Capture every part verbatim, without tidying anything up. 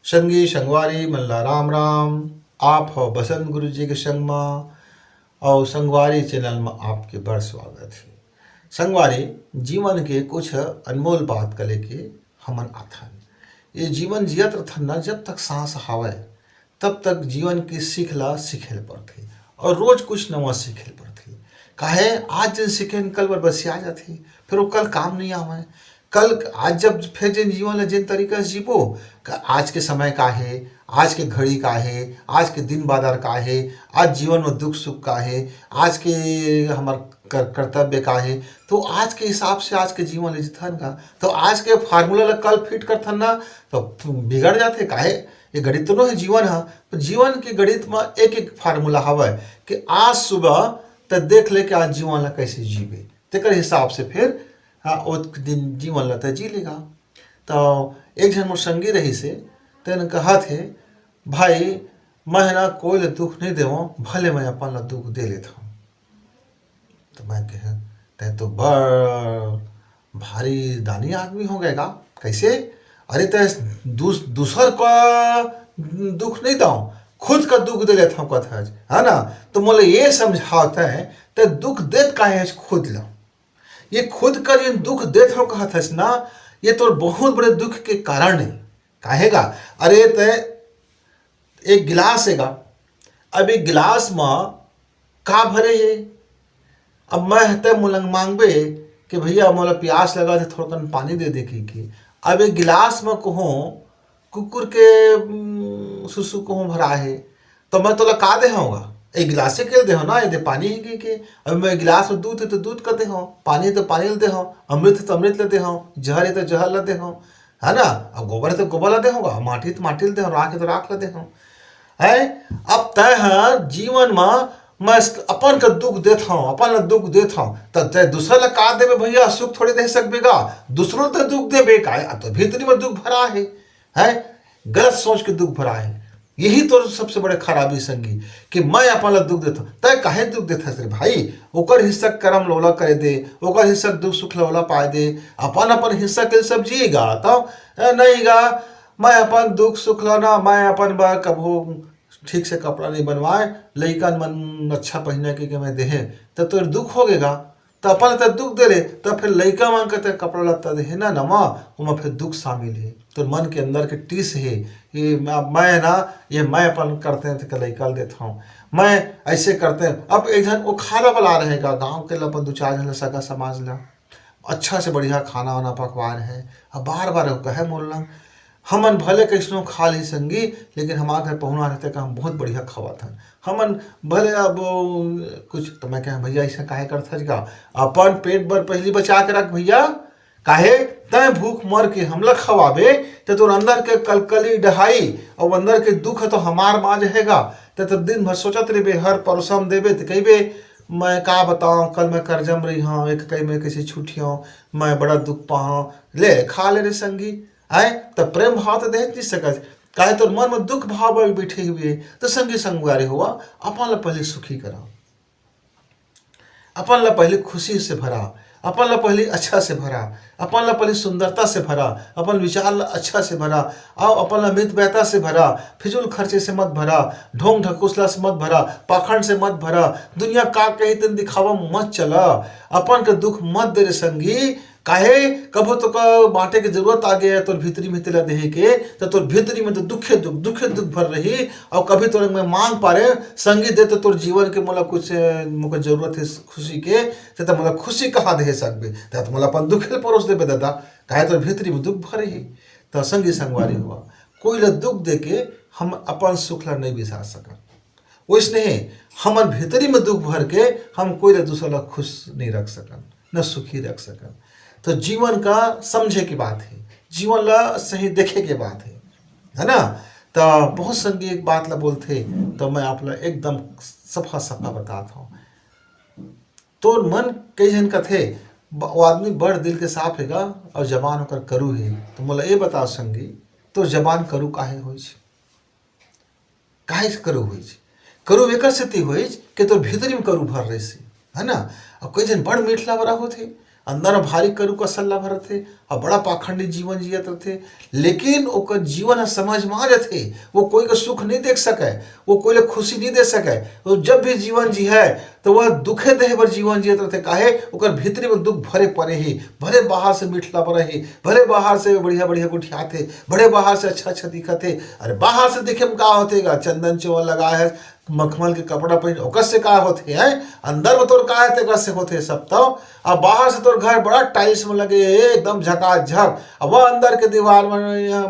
संगी संगवारी मन ला राम राम। आप हो बसंत गुरु जी के संग म, अउ संगवारी चैनल म आपके बड़ स्वागत हे। संगवारी, जीवन के कुछ अनमोल बात क लेके हमन आथन। ये जीवन जियत रथन न, जब तक सांस हावय, तब तक जीवन के सीख ला सीखे ल पड़थे, और रोज कुछ नवा सीखे ल पड़थे। काहे, आज जेन सीखे हन, कल बर बसिया जाथे, फिर वो कल काम नहीं आवय। कल, आज जब फिर जेन जीवन ला जेन तरीका से जीबो, क-, आज के समय का हे, आज के घड़ी का हे, आज के दिन बादर का हे, आज जीवन में दुख सुख का हे, आज के हमर कर-, कर्तव्य का हे, तो आज के हिसाब से आज के जीवन ले जीथन का, तो आज के फार्मूला ला कल फिट करथन ना, तो बिगड़ जाथे। काहे, ये गणित तो नो हे जीवन ह, तो जीवन के गणित म एक एक फार्मूला हवय कि आज सुबह त देख ले कि आज जीवन ला कैसे जीबे, तेकर हिसाब से फिर, हाँ, ओ दिन जीवन ला त जी लेगा। तो एक झन मोर संगी रहिस हे, तेन कहत हे, "भाई, मैं ना कोई ला दुख नहीं देवं, भले मैं अपन ला दुख दे लेथंव।" तो मैं कहे, "तैं तो बड़ भारी दानी आदमी हो गए गा।" "कैसे?" "अरे, तैं दूस-, दूसर का दुख नहीं दंव, खुद का दुख दे लेथंव," कथस, है ना? तो मोला ये समझावत है, तैं दुख देत काहे हस खुद ला? ये खुद का जेन दुख देत हंव कहत हस ना, ये तोर बहुत बड़े दुख के कारण हे। काहे गा? अरे, तैं एक गिलास हे गा, अब एक गिलास म का भरे हे? अब मैं ह, तैं मोला मांगबे कि भैया, मोला प्यास लगा थे, थोड़कन पानी दे दे, कहिके। अब एक गिलास म कहूँ कुकुर के, उम, सुसु कहूँ भरा हे, तो मैं तोला का दे हंव गा? एक गिलास के दे हंव ना, ये दे पानी हे कहिके। अब मैं गिलास में दूध हे तो दूध का दे हंव, पानी हे तो पानी ल दे हंव, अमृत हे तो अमृत ल दे हंव, जहर हे तो जहर ल दे हंव, है ना? अब गोबर हे तो गोबर ल दे हंव गा, माटी हे तो माटी ल दे हंव, राख हे तो राख ल दे हंव। है, अब तैं ह जीवन म मैं अपन का दुख देत हंव, अपन ला दुख देत हंव, त तैं दूसरा ला का देबे भैया? सुख थोड़ी दे सकबे गा, दूसरो ला तैं दुख देबे का? अब तो भीतरी में दुख भरा हे, है, गलत सोच के दुख भरा हे। यही तो सबसे बड़े खराबी संगी, कि मैं अपन ला दुख देत हंव। तैं काहे दुख देत हस रे भाई? ओकर हिस्सा करम ल ओला करे दे, ओकर हिस्सा दुख सुख ल ओला पाए दे, अपन अपन हिस्सा के सब जिएगा। तो, ए, नहीं गा, मैं अपन दुख सुख ला ना, मैं अपन बर कभू ठीक से कपड़ा नहीं बनवाए, लइकन मन अच्छा पहिना के, के मैं देहे, त तोर दुख हो गेगा। त अपन त दुख दे ले, त फिर लइका मन के त कपड़ा लत्ता देहे ना नवा, ओमा फिर दुख शामिल हे। तोर मन के अंदर के टीस हे, ये मैं, मैं ना, ये मैं अपन करते हैं त लइका ल देत हंव, मैं ऐसे करते हैं। अब एक झन वो खाना वाला रहेगा, गांव के ल अपन दू चार झन ल सगा समाज ला, अच्छा से बढ़िया खाना वाना पकवाए रहे। अब बार बार वो कहे मोर लंग, हमन भले कइसनो खा ली संगी, लेकिन हमार घर पहुना रहते का हम बहुत बढ़िया खवात हन। हमन भले अब कुछ, तो मैं कहे, "भैया, ऐसा काहे करत हस गा? अपन पेट बर पहली बचा के रख भैया, काहे तैं भूख मर के हमला खवाबे, त तोर अंदर के कलकली डहाई, अउ अंदर के दुख ह तो हमार माज रहेगा। त तब दिन भर सोचत रहिबे, हर परोसा म देबे त कहिबे, 'मैं का बतावं, कल मैं करजा म रहिहंव, एक कई मैं कइसे छुटिहंव, मैं बड़ा दुख पाहंव।' ले, खा ले रे संगी, आय, त प्रेम भाव त देहे नहीं सकस। काहे तोर मन में दुख भाव अभी बैठे हुए, त संगी संगवारी होवा, अपन ला पहले सुखी करा, अपन ला पहले खुशी से भरा, अपन ला पहले अच्छा से भरा, अपन ला पहले सुंदरता से भरा, अपन विचार ला अच्छा से भरा, अउ अपन ला मित बैता से भरा, फिजूल खर्चे से मत भरा, ढोंग ढकोसला से मत भरा, पाखंड से मत भरा, दुनिया का कही तेन दिखावा मत चला, अपन के दुख मत दे रे संगी। काहे, कभू तो का बांटे के जरूरत आ गया तोर भीतरी में तेला देहे के, त तोर भीतरी में तो दुखे दुख, दुखे दुख भर रही। अउ कभी तोर मैं मांग पारे, संगी दे तो तोर जीवन के मोला कुछ, अ, मोके जरूरत हे खुशी के, ते त मोला खुशी कहाँ देहे सकबे? ते त मोला अपन दुखे ल परोस देबे दादा, काहे तोर भीतरी में दुख भर रही। त संगी संगवारी होवा, कोई ला दुख दे के हम अपन सुख ला नहीं बिसार सकन। वैसने हमन भीतरी में दुख भर के हम कोई ला दूसरा ला खुश नहीं रख सकन, न सुखी रख सकन। तो जीवन का समझे के बात हे, जीवन ला सही देखे के बात हे, है ना? तो बहुत संगी एक बात ला बोलथे, तो मैं आप ला एकदम सफा सफा बतात हंव। तोर मन, कई झन कथे, ब-, वो आदमी बड़ दिल के साफ हे गा, अउ जबान ओकर करू हे। तो मोला ये बता संगी, तोर जबान करू काहे होइस? काहे से करू होइस? करू एकर सेती होइस कि तोर भीतरी में करू भर रहिस हे, है ना? अब कई झन बड़ मीठ लबरा होथे, अंदर म भारी करू का सल्ला भरत हे, अउ बड़ा पाखंडी जीवन जियत रथे। लेकिन ओकर जीवन ह समझ म आ जथे, वो कोई का सुख नहीं देख सकय, वो कोई ला खुशी नहीं दे सकय। वो जब भी जीवन जिहय, तो वह दुखे देहे बर जीवन जियत रथे। काहे? ओकर भीतरी में दुख भरे पड़े हे, भले बाहर से मिठला पड़े हे, भले बाहर से बढ़िया बढ़िया गोठियाथे, भले बाहर से अच्छा अच्छा दिखत हे। अरे, बाहर से दिखे में का होथे गा? चंदन चोवा लगाए हे, मखमल के कपड़ा पहिन, ओकर से का होथे, हैं? अंदर में तोर का हे, तेकर से होथे सब। तो अब बाहर से तोर घर बड़ा tiles में लगे हे, एकदम झकाझक, अब वो अंदर के दीवार में यहाँ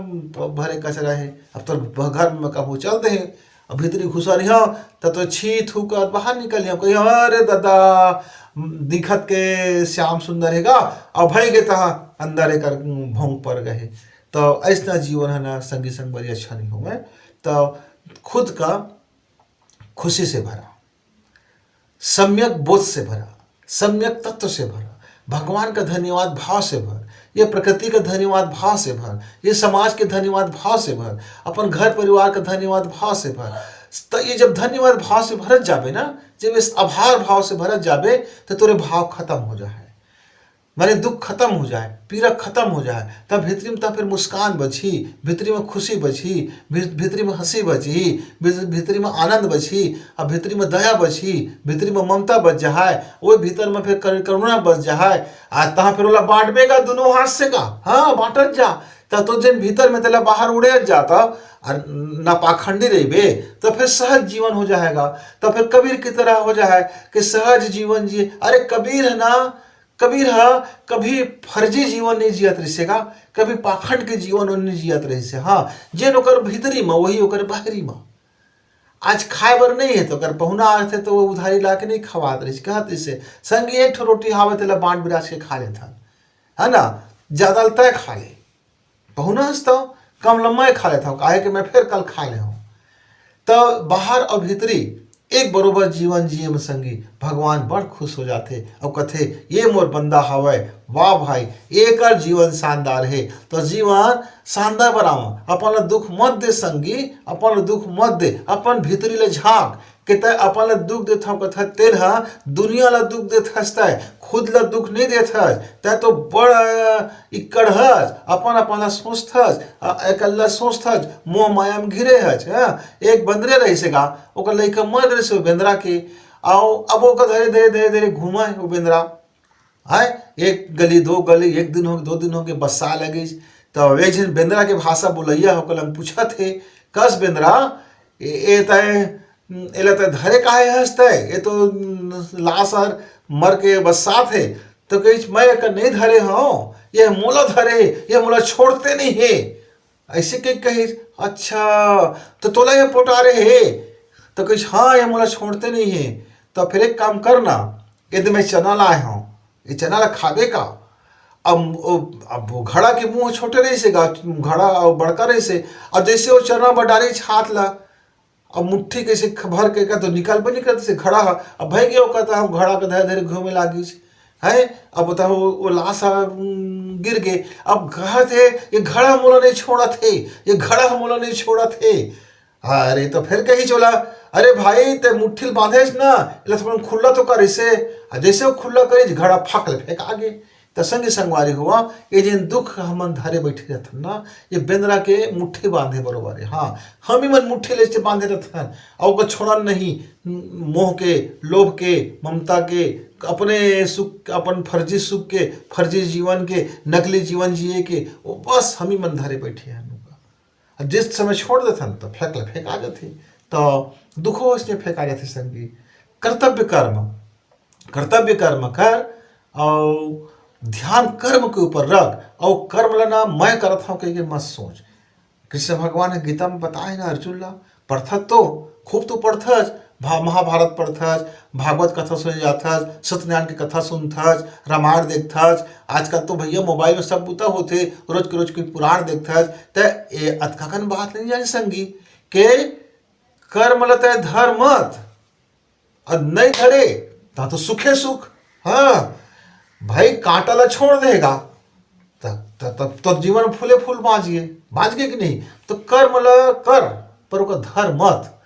भरे कचरा हे। अब तोर घर में कहूँ चल दे हे, अब भीतरी घुसरिहा, त तो छी थू कर बाहर निकलिहा, कही, "अरे दादा, दिखत के श्याम सुंदर हे गा, अब भई गे तहाँ अंदर एकर भोंग पड़ गए।" तो ऐसना जीवन है ना, संगी संगवारी, अच्छा नहीं होवे। तो खुद का खुशी से भरा, सम्यक बोध से भरा, सम्यक तत्व से भरा, भगवान का धन्यवाद भाव से भर, ये प्रकृति का धन्यवाद भाव से भर, ये समाज के धन्यवाद भाव से भर, अपन घर परिवार का धन्यवाद भाव से भर। त ये जब धन्यवाद भाव से भरत जाबे ना, जब इस आभार भाव से भरत जाबे, तो तोरे भाव खत्म हो जाए, माने दुख खत्म हो जाए, पीरा खत्म हो जाए, तब भीतरी में तब फिर मुस्कान बची, भीतरी में खुशी बची, भी-, भीतरी में हंसी बची, भी-, भीतरी में आनंद बची, अब भीतरी में दया बची, भीतरी में ममता बच जाए, वो भीतर में फिर कर-, करुणा बच जाए। आ तहाँ फिर ओला बांटबे का दोनों हाथ से का, हाँ, बांटत जा। त तो जिन भीतर में तेला बाहर उड़े जाता, और ना पाखंडी रहिबे, तो फिर सहज जीवन हो जाएगा। तो फिर कबीर की तरह हो जाए कि सहज जीवन जिए। अरे कबीर है ना, कबीर ह कभी फर्जी जीवन नहीं जियत रहिसे गा, कभी पाखंड के जीवन नहीं जियत रहिसे। हाँ, जेन ओकर भीतरी म, वही ओकर बाहरी म। आज खाए बर नहीं है, तो अगर पहुना आथे, तो वो उधारी ला के नहीं खवात रहिसे, कहत रहिसे, "संगी, एक ठो रोटी हावे, तेला बांट बिराज के खा लेथन, है ना, ज्यादा ल तय खा ले।" पहुना हस तो कम ल मैं खा लेथव, काहे कि मैं फिर कल खा ले हूँ। तो बाहर और भीतरी एक बरोबर जीवन जिए में संगी, भगवान बड़ खुश हो जाथे और कथे, "ये मोर बंदा हवय, वाह भाई, एकर जीवन शानदार हे।" तो जीवन शानदार बनावा, अपन ल दुख मत दे संगी, अपन ल दुख मत दे, अपन भीतरी ले झांक, के तय अपन ल दुख देथव कथा, तेन ह दुनिया ल दुख देथस, तय खुद ल दुख नहीं देथस। तय तो बड़, अ, इक्कड़ हस, अपन अपन ल सोचथस, अ, एकल्ला सोचथस, मोह माया में घिरे हस। हाँ, एक बंदरे रहिसे गा, ओकर लइका मर रहिसे ओ बेंदरा के, अउ अब ओकर धरे धरे धरे धरे घूमे ओ बेंदरा। आय, एक गली, दो गली, एक दिन हो, दो दिन हो के बस्सा लगिस। त एक झन बेंदरा के भाषा बोलैया हो, ओकर ले पूछत हे, "कस बेंदरा, ए, ए तय, एला तय धरे काहे हस तय? ए तो लाश हर मर के बस्सात हे।" तो कहिस, "मैं एकर नहीं धरे हूँ, ये मोला धरे, ये मोला छोड़ते नहीं हे।" ऐसे के कहिस, "अच्छा, तो तोला ये पोटारे हे?" तो कहिस, "हाँ, ये मोला छोड़ते नहीं हे।" तो फिर एक काम करना, ये दे मैं चना लाए हूँ, ये चना ला खाबे का? अब, अब घड़ा के मुंह छोटे रहिसे गा, घड़ा बड़का रहिसे, अब जैसे वो चना बर डारिस हाथ ला, अब मुट्ठी कैसे ख-, भर के का तो निकाल बे निकलत से घड़ा ह, अब भई गे ओकर त घड़ा के धरे धरे घूमे लागिस, है, अब त वो, वो लाश ह, उम, गिर गे, अब कहत हे, "ये घड़ा मोला नहीं छोड़त हे, ये घड़ा मोला नहीं छोड़त हे।" अरे, तो फिर कहिस ओला, "अरे भाई, ते मुट्ठी ल बांधेस ना, एला थोड़ा खुल्ला तो करिसे।" आ जैसे वो खुल्ला करिस, घड़ा फक ले फेंका गे। त संगी संगवारी हो, ये जेन दुख हमन धरे बैठे रहथन ना, ये बेंदरा के मुट्ठी बांधे बरोबर हे। हाँ, हम ही मन मुट्ठी ले से बांधे रहथन, अउ ओकर छोड़न नहीं, मोह के, लोभ के, ममता के, अपने सुख, अपन फर्जी सुख के, फर्जी जीवन के, नकली जीवन जिए के, वो बस हम ही मन धरे बैठे हन ओकर। अब जिस समय छोड़ देथन, तो फेंक ले फेंका जाथे। तो दुखो इसने फेंका जाथे संगी। कर्तव्य कर्म, कर्तव्य कर्म कर, अउ ध्यान कर्म के ऊपर रख, अउ कर्म ल ना मैं करत हंव कहिके मत सोच। कृष्ण भगवान ह गीता में बताए ना अर्जुन ला, पढ़थस तो, खूब तो पढ़थस, भा-, महाभारत पढ़थस, भागवत कथा सुने जाथस, सत्यनारायण के कथा सुनथस, रामायण देखथस। आजकल तो भैया मोबाइल में सब बुता होथे, रोज के रोज कोई पुराण देखथस। त ए अतका कन बात नहीं जाने संगी के कर्म ल तय धर मत, अउ नहीं धरे, तहाँ तो सुखे सुख। हाँ, भाई कांटा ला छोड़ देगा, त, त, तब तो जीवन फूले फूल बाँच गे, बाँच गे कि नहीं? तो कर्म ला कर, पर ओकर धर मत।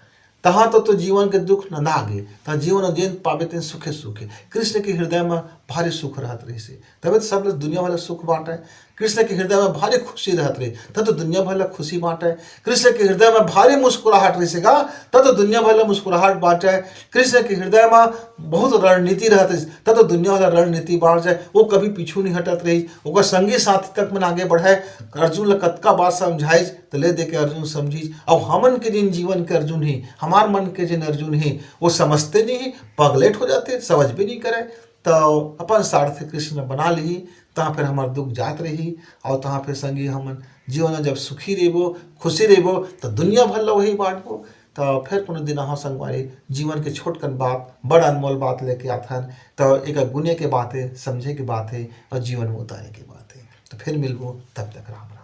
तहाँ तो, तो जीवन के दुख नंदा गे, तहाँ जीवन जेन पाबे तेन सुखे सुखे। कृष्ण के हृदय में भारी सुख रहत रहिसे, तबे तो सब लोग दुनिया वाला सुख बांटे। कृष्ण के हृदय में भारी खुशी रहत रही, तब तो दुनिया भर ला खुशी बांटे। कृष्ण के हृदय में भारी मुस्कुराहट रहिसे गा, तब तो दुनिया भर ला मुस्कुराहट बांटे। कृष्ण के हृदय में बहुत रणनीति रहत रही, तब तो दुनिया भर ला रणनीति बांट जाए। वो कभी पीछू नहीं हटत रही, ओकर संगी साथी तक मन आगे बढ़े। अर्जुन ला कतका बार समझाइस, त ले दे के अर्जुन समझिस। अब हमन के जिन जीवन के अर्जुन ही, हमार मन के जिन अर्जुन ही, वो समझते नहीं ही, पगलेट हो जाते, समझ भी नहीं करे। तो अपन सारथी कृष्ण बना लिही, तहाँ फिर हमार दुख जात रही, और तहाँ फिर संगी हमन जीवन में जब सुखी रहबो, खुशी रहबो, तो दुनिया भर ला वही बांटबो। तो फिर कोनो दिन आहो संगवारी, जीवन के छोटकन बात, बड़ अनमोल बात लेके आथन। तो एक गुने के बात है, समझे के बात है, और जीवन में उतारे के बात है। तो फिर मिलबो, तब तक राम राम।